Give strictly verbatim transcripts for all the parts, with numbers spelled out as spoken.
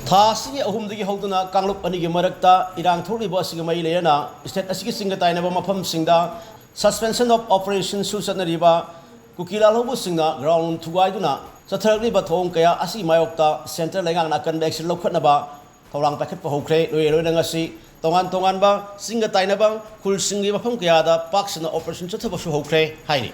ꯊꯥ ꯑꯁꯤꯒꯤ ꯑꯍꯨꯝꯗꯒꯤ ꯍꯧꯗꯨꯅ ꯀꯥꯡꯂꯨꯞ ꯑꯅꯤꯒꯤ ꯃꯔꯛꯇ ꯏꯔꯥꯡ ꯊꯣꯛꯂꯤꯕ ꯑꯁꯤꯒ ꯃꯔꯤ ꯂꯩꯅꯅ state ꯑꯁꯤꯒꯤ ꯆꯤꯡꯒ ꯇꯥꯏꯅꯕ ꯃꯐꯝꯁꯤꯡꯗ suspension of operations ꯁꯨ ꯆꯠꯅꯔꯤꯕ ꯀꯨꯀꯤ ꯂꯥꯜꯍꯧꯕꯁꯤꯡꯅ ground ꯊꯨꯒꯥꯏꯗꯨꯅ ꯆꯠꯊꯔꯛꯂꯤꯕ ꯊꯧꯑꯣꯡ ꯀꯌꯥ ꯑꯁꯤꯒꯤ ꯃꯥꯌꯣꯛꯇ central ꯂꯩꯉꯥꯛꯅ ꯑꯀꯟꯕ action ꯂꯧꯈꯠꯅꯕ ꯊꯧꯔꯥꯡ ꯄꯥꯏꯈꯠꯄ ꯍꯧꯈ꯭ꯔꯦ꯫ ꯂꯣꯏꯅ ꯂꯣꯏꯅ ꯉꯁꯤ ꯇꯣꯉꯥꯟ ꯇꯣꯉꯥꯟꯕ ꯆꯤꯡꯒ ꯇꯥꯏꯅꯕ ꯈꯨꯜꯁꯤꯡꯒꯤ ꯃꯐꯝ ꯀꯌꯥꯗ ꯄꯥꯛ ꯁꯟꯅ operation ꯆꯠꯊꯕꯁꯨ ꯍꯧꯈ꯭ꯔꯦ ꯍꯥꯏꯔꯤ꯫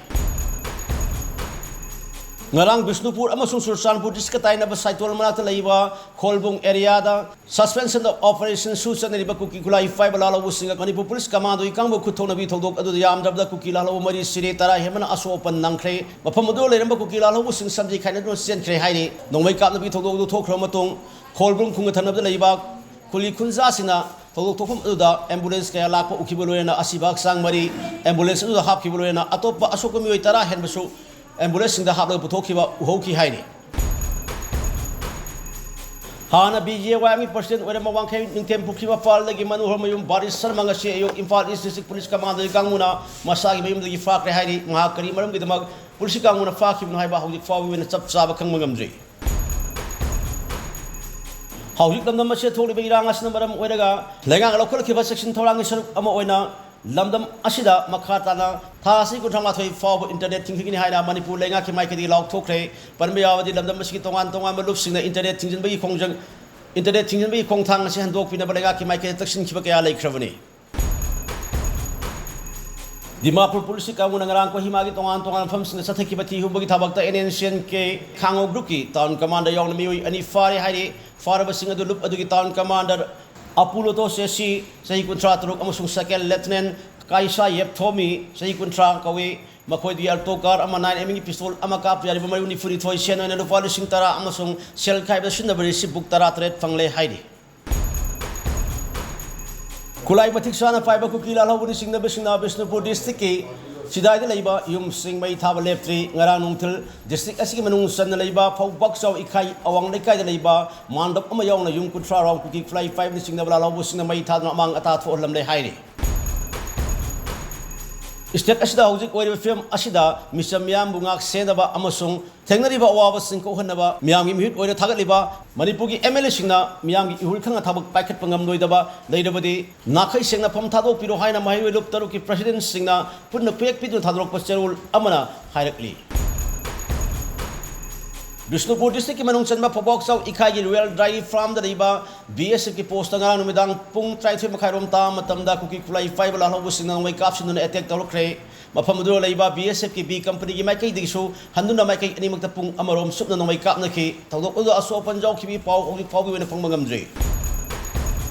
ꯉꯔꯥꯡ ꯕꯤꯁꯅꯨꯄꯨꯔ ꯑꯃꯁꯨꯡ ꯆꯨꯔꯆꯥꯟꯄꯨꯔ district ꯀ ꯇꯥꯏꯅꯕ ꯁꯥꯏꯇꯣꯜ ꯃꯅꯥꯛꯇ ꯂꯩꯕ ꯈꯣꯜꯕꯨꯡ area the suspension of operation ꯁꯨ ꯆꯠꯅꯔꯤꯕ ꯀꯨꯀꯤ ꯈꯨꯠꯂꯥꯏ ꯄꯥꯏꯕ ꯂꯥꯜꯍꯧꯕꯁꯤꯡꯒ ꯃꯅꯤꯄꯨꯔ ꯄꯨꯂꯤꯁ ꯀꯃꯥꯟꯗꯣꯒꯤ ꯀꯥꯡꯕꯨ ꯈꯨꯠ ꯊꯣꯛꯅꯕꯤ ꯊꯧꯗꯣꯛ ꯑꯗꯨꯗ ꯌꯥꯝꯗ꯭ꯔꯕꯗ ꯀꯨꯀꯤ ꯂꯥꯜꯍꯧꯕ ꯃꯔꯤ ꯁꯤꯔꯦ, ꯇꯔꯥ ꯍꯦꯟꯕꯅ ꯑꯁꯣꯛ ꯑꯄꯟ ꯅꯪꯈ꯭ꯔꯦ꯫ ꯃꯐꯝ ꯑꯗꯨꯗ ꯂꯩꯔꯝꯕ ꯀꯨꯀꯤ ꯂꯥꯜꯍꯧꯕꯁꯤꯡ ꯁꯝꯖꯤ ꯈꯥꯏꯅꯗꯨꯅ ꯆꯦꯟꯈ꯭ꯔꯦ ꯍꯥꯏꯔꯤ꯫ ꯅꯣꯡꯃꯩ ꯀꯥꯞꯅꯕꯤ ꯊꯧꯗꯣꯛ ꯑꯗꯨ ꯊꯣꯛꯈ꯭ꯔꯕ ꯃꯇꯨꯡ ꯈꯣꯜꯕꯨꯡ ꯈꯨꯟꯒ ꯊꯪꯅꯕꯗ ꯂꯩꯕ ꯈꯨꯜꯒꯤ ꯈꯨꯟꯖꯥꯁꯤꯡꯅ ꯊꯧꯗꯣꯛ ꯊꯣꯛꯐꯝ ꯑꯗꯨꯗ ambulance ꯀꯌꯥ ꯂꯥꯛꯄ ꯎꯈꯤꯕ ꯂꯣꯏꯅꯅ ꯑꯁꯤꯕ ꯍꯛꯆꯥꯡ ꯃꯔꯤ ambulance ꯑꯗꯨꯗ ꯍꯥꯞꯈꯤꯕ ꯂꯣꯏꯅꯅ ꯑꯇꯣꯞꯄ ꯑꯁꯣꯛꯄ ꯃꯤꯑꯣꯏ ꯇꯔꯥ ꯍꯦꯟꯕꯁꯨ ambulance ꯁꯤꯡꯗ ꯍꯥꯞꯂꯒ ꯄꯨꯊꯣꯛꯈꯤꯕ ꯎꯍꯧꯈꯤ ꯍꯥꯏꯔꯤ꯫ ꯍꯥꯟꯅ B J Y M ꯒꯤ president ꯑꯣꯏꯔꯝꯕ ꯋꯥꯡꯈꯩ ꯅꯤꯡꯊꯦꯝ ꯄꯨꯈ꯭ꯔꯤ ꯃꯄꯥꯜꯗꯒꯤ ꯃꯅꯣꯍꯔ ꯃꯌꯨꯝ ꯕꯥꯔꯤꯁ ꯁꯔꯃ ꯉꯁꯤ ꯑꯌꯨꯛ Imphal East District Police Commando ꯒꯤ ꯀꯥꯡꯕꯨꯅ ꯃꯁꯥꯒꯤ ꯃꯌꯨꯝꯗꯒꯤ ꯐꯥꯈ꯭ꯔꯦ ꯍꯥꯏꯔꯤ꯫ ꯃꯍꯥꯛ ꯀꯔꯤ ꯃꯔꯝꯒꯤꯗꯃꯛ ꯄꯨꯂꯤꯁ ꯀꯥꯡꯕꯨꯅ ꯐꯥꯈꯤꯕꯅꯣ ꯍꯥꯏꯕ ꯍꯧꯖꯤꯛ ꯐꯥꯎꯕꯒꯤ ꯑꯣꯏꯅ ꯆꯞ ꯆꯥꯕ ꯈꯪꯕ ꯉꯝꯗ꯭ꯔꯤ꯫ ꯍꯧꯖꯤꯛ ꯂꯝꯗꯝ ꯑꯁꯤꯗ ꯊꯣꯛꯂꯤꯕ ꯏꯔꯥꯡ ꯑꯁꯤꯅ ꯃꯔꯝ ꯑꯣꯏꯔꯒ ꯂꯩꯉꯥꯛꯅ ꯂꯧꯈꯠꯂꯛꯈꯤꯕ ꯆꯦꯛꯁꯤꯟ ꯊꯧꯔꯥꯡꯒꯤ ꯁꯔꯨꯛ ꯑꯃ ꯑꯣꯏꯅ ꯂꯝꯗꯝ ꯑꯁꯤꯗ ꯃꯈꯥ ꯇꯥꯅ ꯊꯥ ꯑꯁꯤ ꯀꯨꯟꯊ꯭ꯔꯥ ꯃꯥꯊꯣꯏ ꯐꯥꯎꯕ internet ꯊꯤꯡꯖꯤꯟꯒꯅꯤ ꯍꯥꯏꯅ ꯃꯅꯤꯄꯨꯔ ꯂꯩꯉꯥꯛꯀꯤ ꯃꯥꯏꯀꯩꯗꯒꯤ ꯂꯥꯎꯊꯣꯛꯈ꯭ꯔꯦ꯫ ꯄꯟꯕ ꯌꯥꯕꯗꯤ ꯂꯝꯗꯝ ꯑꯁꯤꯒꯤ ꯇꯣꯉꯥꯟ ꯇꯣꯉꯥꯟꯕ ꯂꯨꯞꯁꯤꯡꯅ internet ꯊꯤꯡꯖꯤꯟꯕꯒꯤ ꯈꯣꯡꯖꯪ, internet ꯊꯤꯡꯖꯤꯟꯕꯒꯤ ꯈꯣꯡꯊꯥꯡ ꯑꯁꯤ ꯍꯟꯗꯣꯛꯄꯤꯅꯕ ꯂꯩꯉꯥꯛꯀꯤ ꯃꯥꯏꯀꯩꯗ ꯇꯛꯁꯤꯟꯈꯤꯕ ꯀꯌꯥ ꯂꯩꯈ꯭ꯔꯕꯅꯤ꯫ ꯗꯤꯃꯥꯄꯨꯔ ꯄꯨꯂꯤꯁꯀꯤ ꯀꯥꯡꯕꯨꯅ ꯉꯔꯥꯡ ꯀꯣꯍꯤꯃꯥꯒꯤ ꯇꯣꯉꯥꯟ ꯇꯣꯉꯥꯟꯕ ꯃꯐꯝꯁꯤꯡꯗ ꯆꯠꯊꯈꯤꯕ ꯊꯤ ꯍꯨꯝꯕꯒꯤ ꯊꯕꯛꯇ N N C N K ꯈꯥꯡꯉꯧ group ꯀꯤ town commander ꯌꯥꯎꯅ ꯃꯤꯑꯣꯏ ꯑꯅꯤ ꯐꯥꯔꯦ ꯍꯥꯏꯔꯤ꯫ ꯐꯥꯔꯕꯁꯤꯡ ꯑꯗꯨ ꯂꯨꯞ ꯑꯗꯨꯒꯤ town commander ꯑꯄꯨꯂꯣꯇꯣ ꯁꯦꯁꯤ, ꯆꯍꯤ ꯀꯨꯟꯊ꯭ꯔꯥ ꯇꯔꯨꯛ, ꯑꯃꯁꯨꯡ second lieutenant ꯀꯥꯏꯁꯥ ꯌꯦꯞꯊꯣꯃꯤ, ꯆꯍꯤ ꯀꯨꯟꯊ꯭ꯔꯥ ꯀꯧꯏ꯫ ꯃꯈꯣꯏꯗꯒꯤ alto car ꯑꯃ, nine M M ꯒꯤ pistol ꯑꯃ, ꯀꯥꯞꯄ ꯌꯥꯔꯤꯕ ꯃꯔꯨ ꯅꯤꯐꯨ ꯅꯤꯊꯣꯏ, ꯁꯦꯟ ꯑꯣꯏꯅ ꯂꯨꯄꯥ ꯂꯤꯁꯤꯡ ꯇꯔꯥ ꯑꯃꯁꯨꯡ ꯁꯦꯜ ꯈꯥꯏꯕꯗ ꯁꯤꯖꯤꯟꯅꯕ receipt book ꯇꯔꯥ ꯇꯔꯦꯠ ꯐꯪꯂꯦ ꯍꯥꯏꯔꯤ꯫ ꯈꯨꯠꯂꯥꯏ ꯃꯇꯤꯛ ꯆꯥꯅ ꯄꯥꯏꯕ ꯀꯨꯀꯤ ꯂꯥꯜꯍꯧꯕꯅ ꯆꯤꯡꯅꯕꯁꯤꯡꯅ ꯕꯤꯁꯅꯨꯄꯨꯔ district ꯀꯤ ꯆꯤꯗꯥꯏꯗ ꯂꯩꯕ ꯌꯨꯝꯁꯤꯡ ꯃꯩ ꯊꯥꯕ ꯂꯦꯞꯇ꯭ꯔꯤ꯫ ꯉꯔꯥꯡ ꯅꯨꯡꯊꯤꯜ district ꯑꯁꯤꯒꯤ ꯃꯅꯨꯡ ꯆꯟꯅ ꯂꯩꯕ ꯐꯧꯕꯥꯛꯆꯥꯎ ꯏꯈꯥꯏ ꯑꯋꯥꯡ ꯂꯩꯀꯥꯏꯗ ꯂꯩꯕ ꯃꯥꯟꯗꯞ ꯑꯃ ꯌꯥꯎꯅ ꯌꯨꯝ ꯀꯨꯟꯊ꯭ꯔꯥ ꯔꯣꯝ ꯀꯨꯀꯤ ꯈꯨꯠꯂꯥꯏ ꯄꯥꯏꯕꯅ ꯆꯤꯡꯅꯕ ꯂꯥꯜꯍꯧꯕꯁꯤꯡꯅ ꯃꯩ ꯊꯥꯗꯨꯅ ꯑꯃꯥꯡ ꯑꯇꯥ ꯊꯣꯛꯍꯜꯂꯝꯂꯦ ꯍꯥꯏꯔꯤ꯫ ꯁ꯭ꯇꯦꯠ ꯑꯁꯤꯗ ꯍꯧꯖꯤꯛ ꯑꯣꯏꯔꯤꯕ ꯐꯤꯕꯝ ꯑꯁꯤꯗ ꯃꯤꯆꯝ ꯃꯤꯌꯥꯝꯕꯨ ꯉꯥꯛ ꯁꯦꯟꯅꯕ ꯑꯃꯁꯨꯡ ꯊꯦꯡꯅꯔꯤꯕ ꯑꯋꯥꯕꯁꯤꯡ ꯀꯣꯛꯍꯟꯅꯕ ꯃꯤꯌꯥꯝꯒꯤ ꯃꯤꯍꯨꯠ ꯑꯣꯏꯅ ꯊꯥꯒꯠꯂꯤꯕ ꯃꯅꯤꯄꯨꯔꯒꯤ ꯑꯦꯝ ꯑꯦꯜ ꯑꯦꯁꯤꯡꯅ ꯃꯤꯌꯥꯝꯒꯤ ꯏꯍꯨꯜ ꯈꯪꯅ ꯊꯕꯛ ꯄꯥꯏꯈꯠꯄ ꯉꯝꯂꯣꯏꯗꯕ ꯂꯩꯔꯕꯗꯤ ꯅꯥꯈꯩ ꯁꯦꯡꯅ ꯐꯝ ꯊꯥꯗꯣꯛꯄꯤꯔꯣ ꯍꯥꯏꯅ ꯃꯍꯩꯔꯣꯏ ꯂꯨꯞ ꯇꯔꯨꯛꯀꯤ ꯄ꯭ꯔꯁꯤꯗꯦꯟꯠꯁꯤꯡꯅ ꯄꯨꯟꯅ ꯈꯨꯌꯦꯛ ꯄꯤꯗꯨꯅ ꯊꯥꯗꯣꯔꯛꯄ ꯆꯦꯔꯣꯜ ꯑꯃꯅ ꯍꯥꯏꯔꯛꯂꯤ꯫ ꯕꯤꯁꯅꯨꯄꯨꯔ ꯗꯤꯁꯇ꯭ꯔꯤꯛꯀꯤ ꯃꯅꯨꯡ ꯆꯟꯕ ꯐꯧꯕꯥꯛꯆꯥꯎ ꯏꯀꯥꯏꯒꯤ ꯔꯣꯌꯦꯜ ꯗꯥꯏꯔꯤ ꯐꯥꯔꯝꯗ ꯂꯩꯕ ꯕꯤ ꯑꯦꯁ ꯑꯦꯐꯀꯤ ꯄꯣꯁꯇ ꯉꯔꯥꯡ ꯅꯨꯃꯤꯗꯥꯡ ꯄꯨꯡ ꯇꯔꯥꯅꯤꯊꯣꯏ ꯃꯈꯥꯏꯔꯣꯝ ꯇꯥꯕ ꯃꯇꯝꯗ ꯀꯨꯀꯤ ꯈꯨꯠꯂꯥꯏ ꯄꯥꯏꯕ ꯂꯥꯜꯍꯧꯕꯁꯤꯡꯅ ꯅꯣꯡꯃꯩ ꯀꯥꯞꯁꯤꯟꯗꯨꯅ ꯑꯦꯇꯦꯛ ꯇꯧꯔꯛꯈ꯭ꯔꯦ꯫ ꯃꯐꯝ ꯑꯗꯨꯗ ꯂꯩꯕ ꯕꯤ ꯑꯦꯁ ꯑꯦꯐꯀꯤ ꯕꯤ ꯀꯝꯄꯅꯤꯒꯤ ꯃꯥꯏꯀꯩꯗꯒꯤꯁꯨ ꯍꯟꯗꯨꯅ ꯃꯥꯏꯀꯩ ꯑꯅꯤꯃꯛꯇ ꯄꯨꯡ ꯑꯃꯔꯣꯝ ꯁꯨꯞꯅ ꯅꯣꯡꯃꯩ ꯀꯥꯞꯅꯈꯤ꯫ ꯊꯧꯗꯣꯛ ꯑꯗꯨꯗ ꯑꯁꯣꯛ ꯑꯄꯟ ꯌꯥꯎꯈꯤꯕꯒꯤ ꯄꯥꯎ ꯍꯧꯖꯤꯛ ꯐꯥꯎꯕꯒꯤ ꯑꯣꯏꯅ ꯐꯪꯕ ꯉꯝꯗ꯭ꯔꯤ꯫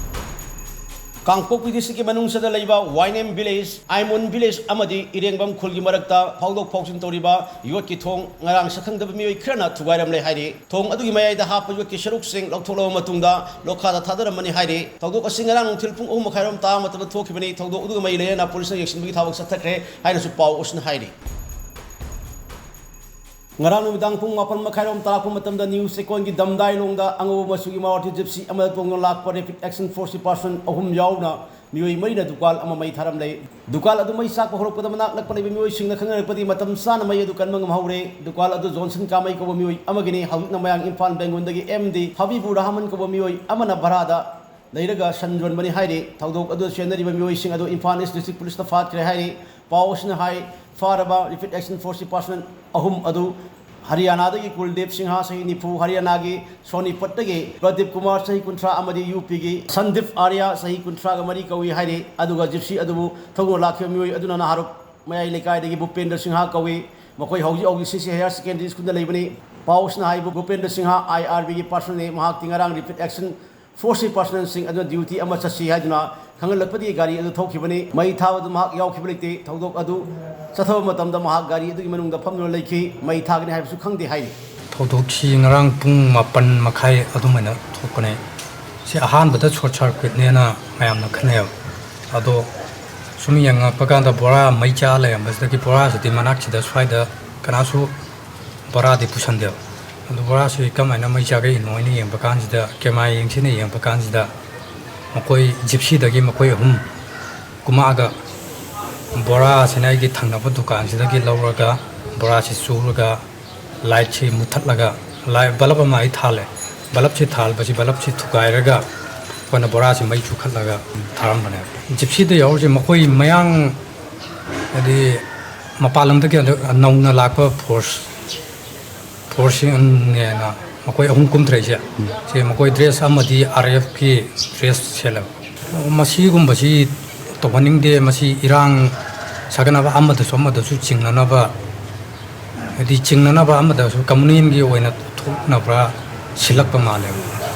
ꯀꯥꯡꯄꯣꯛꯄꯤ ꯗꯤꯁꯇ꯭ꯔꯤꯛꯀꯤ ꯃꯅꯨꯡ ꯆꯟꯅ ꯂꯩꯕ ꯋꯥꯏꯅꯦꯝ ꯚꯤꯂꯦꯖ, ꯑꯥꯏꯃꯣꯟ ꯚꯤꯂꯦꯖ ꯑꯃꯗꯤ ꯏꯔꯦꯡꯕꯝ ꯈꯨꯜꯒꯤ ꯃꯔꯛꯇ ꯐꯥꯎꯗꯣꯛ ꯐꯥꯎꯖꯤꯟ ꯇꯧꯔꯤꯕ ꯌꯣꯠꯀꯤ ꯊꯣꯡ ꯉꯔꯥꯡ ꯁꯛꯈꯪꯗꯕ ꯃꯤꯑꯣꯏ ꯈꯔꯅ ꯊꯨꯒꯥꯏꯔꯝꯂꯦ ꯍꯥꯏꯔꯤ꯫ ꯊꯣꯡ ꯑꯗꯨꯒꯤ ꯃꯌꯥꯏꯗ ꯍꯥꯞꯄ ꯌꯣꯠꯀꯤ ꯁꯔꯨꯛꯁꯤꯡ ꯂꯧꯊꯣꯛꯂꯕ ꯃꯇꯨꯡꯗ ꯂꯣꯈꯥꯗ ꯊꯥꯗꯔꯝꯕꯅꯤ ꯍꯥꯏꯔꯤ꯫ ꯊꯧꯗꯣꯛ ꯑꯁꯤ ꯉꯔꯥꯡ ꯅꯨꯡꯊꯤꯜ ꯄꯨꯡ ꯑꯍꯨꯝ ꯃꯈꯥꯏꯔꯣꯝ ꯇꯥꯕ ꯃꯇꯝꯗ ꯊꯣꯛꯈꯤꯕꯅꯤ꯫ ꯊꯧꯗꯣꯛ ꯑꯗꯨꯒ ꯃꯔꯤ ꯂꯩꯅꯅ ꯄꯨꯂꯤꯁꯅ ꯌꯦꯡꯁꯤꯟꯕꯒꯤ ꯊꯕꯛ ꯆꯠꯊꯈ꯭ꯔꯦ ꯍꯥꯏꯅꯁꯨ ꯄꯥꯎ ꯑꯁꯤꯅ ꯍꯥꯏꯔꯤ꯫ ꯉꯔꯥꯡ ꯅꯨꯃꯤꯗꯥꯡ ꯄꯨꯡ ꯃꯥꯄꯟ ꯃꯈꯥꯏꯔꯣꯝ ꯇꯥꯔꯛꯄ ꯃꯇꯝꯗ ꯅ꯭ꯌꯨ ꯆꯦꯛꯀꯣꯟꯒꯤ ꯗꯝꯗꯥꯏꯂꯣꯡꯗ ꯑꯉꯧꯕ ꯃꯆꯨꯒꯤ ꯃꯥꯔꯨꯇꯤ ꯖꯤꯞꯁꯤ ꯑꯃꯗ ꯇꯣꯡꯗꯨꯅ ꯂꯥꯛꯄ ꯔꯦꯄꯤꯗ ꯑꯦꯛꯁꯟ ꯐꯣꯔꯁꯀꯤ ꯄꯥꯔꯁꯟ ꯑꯍꯨꯝ ꯌꯥꯎꯅ ꯃꯤꯑꯣꯏ ꯃꯔꯤꯅ ꯗꯨꯀꯥꯟ ꯑꯃ ꯃꯩ ꯊꯥꯔꯝꯂꯦ꯫ ꯗꯨꯀꯥꯟ ꯑꯗꯨ ꯃꯩ ꯆꯥꯛꯄ ꯍꯧꯔꯛꯄꯗ ꯃꯅꯥꯛ ꯅꯛꯄ ꯂꯩꯕ ꯃꯤꯑꯣꯏꯁꯤꯡꯅ ꯈꯪꯅꯔꯛꯄꯗꯒꯤ ꯃꯇꯝ ꯆꯥꯅ ꯃꯩ ꯑꯗꯨ ꯀꯟꯕ ꯉꯝꯍꯧꯔꯦ꯫ ꯗꯨꯀꯥꯟ ꯑꯗꯨ ꯖꯣꯟꯁꯟ ꯀꯥꯃꯩ ꯀꯧꯕ ꯃꯤꯑꯣꯏ ꯑꯃꯒꯤꯅꯤ꯫ ꯍꯧꯖꯤꯛꯅ ꯃꯌꯥꯡ ꯏꯝꯐꯥꯜ ꯕꯦꯡꯒꯨꯟꯗꯒꯤ ꯑꯦꯝ ꯗꯤ ꯍꯕꯤꯕꯨꯔ ꯔꯍꯃꯟ ꯀꯧꯕ ꯃꯤꯑꯣꯏ ꯑꯃꯅ ꯚꯔꯥꯗ ꯂꯩꯔꯒ ꯁꯟ ꯌꯣꯟꯕꯅꯤ ꯍꯥꯏꯔꯤ꯫ ꯊꯧꯗꯣꯛ ꯑꯗꯨ ꯆꯦꯟꯅꯔꯤꯕ ꯃꯤꯑꯣꯏꯁꯤꯡ ꯑꯗꯨ ꯏꯝꯐꯥꯜ ꯏꯁ ꯗꯤꯁꯇ꯭ꯔꯤꯛ ꯄꯨꯂꯤꯁꯇ ꯐꯥꯠꯈ꯭ꯔꯦ ꯍꯥꯏꯔꯤ꯫ ꯄꯥꯎ ꯑꯁꯤꯅ ꯍꯥꯏ, ꯐꯥꯔꯕ ꯔꯦꯄꯤꯗ ꯑꯦꯛꯁꯟ ꯐꯣꯔꯁꯀꯤ ꯄꯥꯔꯁꯣꯅꯦꯜ ꯑꯍꯨꯝ ꯑꯗꯨ ꯍꯔꯤꯌꯥꯅꯥꯗꯒꯤ ꯀꯨꯜꯗꯤꯞ ꯁꯤꯡꯍ, ꯆꯍꯤ ꯅꯤꯐꯨ, ꯍꯔꯤꯌꯥꯅꯥꯒꯤ ꯁꯣꯅꯤꯄꯠꯇꯒꯤ ꯄ꯭ꯔꯗꯤꯞ ꯀꯨꯃꯥꯔ, ꯆꯍꯤ ꯀꯨꯟꯊ꯭ꯔꯥ, ꯑꯃꯗꯤ ꯌꯨ ꯄꯤꯒꯤ ꯁꯟꯗꯤꯞ ꯑꯥꯔꯌꯥ, ꯆꯍꯤ ꯀꯨꯟꯊ꯭ꯔꯥꯒ ꯃꯔꯤ ꯀꯧꯏ ꯍꯥꯏꯔꯤ꯫ ꯑꯗꯨꯒ ꯖꯤꯞꯁꯤ ꯑꯗꯨꯕꯨ ꯊꯧꯗꯨꯅ ꯂꯥꯛꯈꯤꯕ ꯃꯤꯑꯣꯏ ꯑꯗꯨꯅ ꯅꯍꯥꯔꯣꯛ ꯃꯌꯥꯏ ꯂꯩꯀꯥꯏꯗꯒꯤ ꯚꯨꯄꯦꯟꯗ꯭ꯔ ꯁꯤꯡꯍ ꯀꯧꯏ꯫ ꯃꯈꯣꯏ ꯍꯧꯖꯤꯛ ꯍꯧꯖꯤꯛ ꯁꯤ ꯁꯤ ꯍꯥꯌꯔ ꯁꯦꯀꯦꯟꯗꯔꯤ ꯁ꯭ꯀꯨꯜꯗ ꯂꯩꯕꯅꯤ꯫ ꯄꯥꯎ ꯑꯁꯤꯅ ꯍꯥꯏꯕꯨ ꯚꯨꯄꯦꯟꯗ꯭ꯔ ꯁꯤꯡꯍ ꯑꯥꯏ ꯑꯥꯔ ꯕꯤꯒꯤ ꯄꯥꯔꯁꯣꯅꯦꯜꯅꯤ꯫ ꯃꯍꯥꯛꯇꯤ ꯉꯔꯥꯡ ꯔꯦꯄꯤꯗ ꯑꯦꯛꯁꯟ ꯐꯣꯔꯁꯀꯤ ꯄꯥꯔꯁꯣꯅꯦꯜꯁꯤꯡ ꯑꯗꯨꯅ ꯗ꯭ꯌꯨꯇꯤ ꯑꯃ ꯆꯠꯁꯤ ꯍꯥꯏꯗꯨꯅ ꯈꯪꯍꯜꯂꯛꯄꯗꯒꯤ ꯒꯥꯔꯤ ꯑꯗꯨ ꯊꯧꯈꯤꯕꯅꯤ꯫ ꯃꯩ ꯊꯥꯕꯗ ꯃꯍꯥꯛ ꯌꯥꯎꯈꯤꯕ ꯂꯩꯇꯦ꯫ ꯊꯧꯗꯣꯛ ꯑꯗꯨ ꯆꯠꯊꯕ ꯃꯇꯝꯗ ꯃꯍꯥꯛ ꯒꯥꯔꯤ ꯑꯗꯨꯒꯤ ꯃꯅꯨꯡꯗ ꯐꯝꯗꯨꯅ ꯂꯩꯈꯤ꯫ ꯃꯩ ꯊꯥꯒꯅꯤ ꯍꯥꯏꯕꯁꯨ ꯈꯪꯗꯦ ꯍꯥꯏꯔꯤ꯫ ꯊꯧꯗꯣꯛꯁꯤ ꯉꯔꯥꯡ ꯄꯨꯡ ꯃꯥꯄꯟ ꯃꯈꯥꯏ ꯑꯗꯨꯃꯥꯏꯅ ꯊꯣꯛꯄꯅꯦ꯫ ꯁꯤ ꯑꯍꯥꯟꯕꯗ ꯁꯣꯔꯠ ꯁꯥꯔꯀ꯭ꯋꯤꯠꯅꯦꯅ ꯃꯌꯥꯝꯅ ꯈꯟꯅꯩꯌꯦꯕ꯫ ꯑꯗꯣ ꯁꯨꯝ ꯌꯦꯡꯉꯛꯄ ꯀꯥꯟꯗ ꯕꯣꯔꯥ ꯃꯩ ꯆꯥ ꯂꯩꯔꯝꯕꯁꯤꯗꯒꯤ ꯕꯣꯔꯥꯁꯤꯗꯤ ꯃꯅꯥꯛꯁꯤꯗ ꯁ꯭ꯋꯥꯏꯗ ꯀꯅꯥꯁꯨ ꯕꯣꯔꯥꯗꯤ ꯄꯨꯁꯟꯗꯦꯕ꯫ ꯑꯗꯨ ꯕꯣꯔꯥꯁꯤ ꯀꯃꯥꯏꯅ ꯃꯩ ꯆꯥꯛꯏꯅꯣ ꯍꯥꯏꯅ ꯌꯦꯡꯕ ꯀꯥꯟꯁꯤꯗ, ꯀꯦꯃꯦꯔꯥ ꯌꯦꯡꯁꯤꯟꯅ ꯌꯦꯡꯕ ꯀꯥꯟꯁꯤꯗ, ꯃꯈꯣꯏ ꯖꯤꯞꯁꯤꯗꯒꯤ ꯃꯈꯣꯏ ꯑꯍꯨꯝ ꯀꯨꯝꯃꯛꯑꯒ ꯕꯣꯔꯥꯁꯤꯅ ꯑꯩꯒꯤ ꯊꯪꯅꯕ ꯗꯨꯀꯥꯟꯁꯤꯗꯒꯤ ꯂꯧꯔꯒ, ꯕꯣꯔꯥꯁꯤ ꯆꯨꯔꯒ, ꯂꯥꯏꯠꯁꯤ ꯃꯨꯊꯠꯂꯒ, ꯂꯥꯏꯠ ꯕꯂꯞ ꯑꯃ ꯑꯩ ꯊꯥꯜꯂꯦ꯫ ꯕꯂꯞꯁꯤ ꯊꯥꯜꯕꯁꯤ, ꯕꯂꯞꯁꯤ ꯊꯨꯒꯥꯏꯔꯒ ꯑꯩꯈꯣꯏꯅ ꯕꯣꯔꯥꯁꯤ ꯃꯩ ꯆꯨꯈꯠꯂꯒ ꯊꯥꯔꯝꯕꯅꯦ꯫ ꯖꯤꯞꯁꯤꯗ ꯌꯥꯎꯔꯤꯁꯦ ꯃꯈꯣꯏ ꯃꯌꯥꯡ, ꯍꯥꯏꯗꯤ ꯃꯄꯥꯟ ꯂꯝꯗꯒꯤ ꯍꯟꯗꯛ ꯅꯧꯅ ꯂꯥꯛꯄ ꯐꯣꯔꯁ, ꯐꯣꯔꯁꯁꯤꯡꯅꯦꯅ ꯃꯈꯣꯏ ꯑꯍꯨꯝ ꯀꯨꯝꯊꯔꯛꯏꯁꯦ꯫ ꯁꯤ ꯃꯈꯣꯏ ꯗ꯭ꯔꯦꯁ ꯑꯃꯗꯤ ꯑꯥꯔ ꯑꯦꯐꯀꯤ ꯗ꯭ꯔꯦꯁ ꯁꯦꯠꯂꯦꯕ꯫ ꯃꯁꯤꯒꯨꯝꯕꯁꯤ ꯇꯧꯍꯟꯅꯤꯡꯗꯦ꯫ ꯃꯁꯤ ꯏꯔꯥꯡ ꯁꯥꯒꯠꯅꯕ, ꯑꯃꯗꯁꯨ ꯑꯃꯗꯁꯨ ꯆꯤꯡꯅꯅꯕ, ꯍꯥꯏꯗꯤ ꯆꯤꯡꯅꯅꯕ ꯑꯃꯗꯁꯨ ꯀꯝꯃꯨꯅꯦꯜꯒꯤ ꯑꯣꯏꯅ ꯊꯣꯛꯅꯕ꯭ꯔꯥ ꯁꯤꯜꯂꯛꯄ ꯃꯥꯜꯂꯦꯕ꯫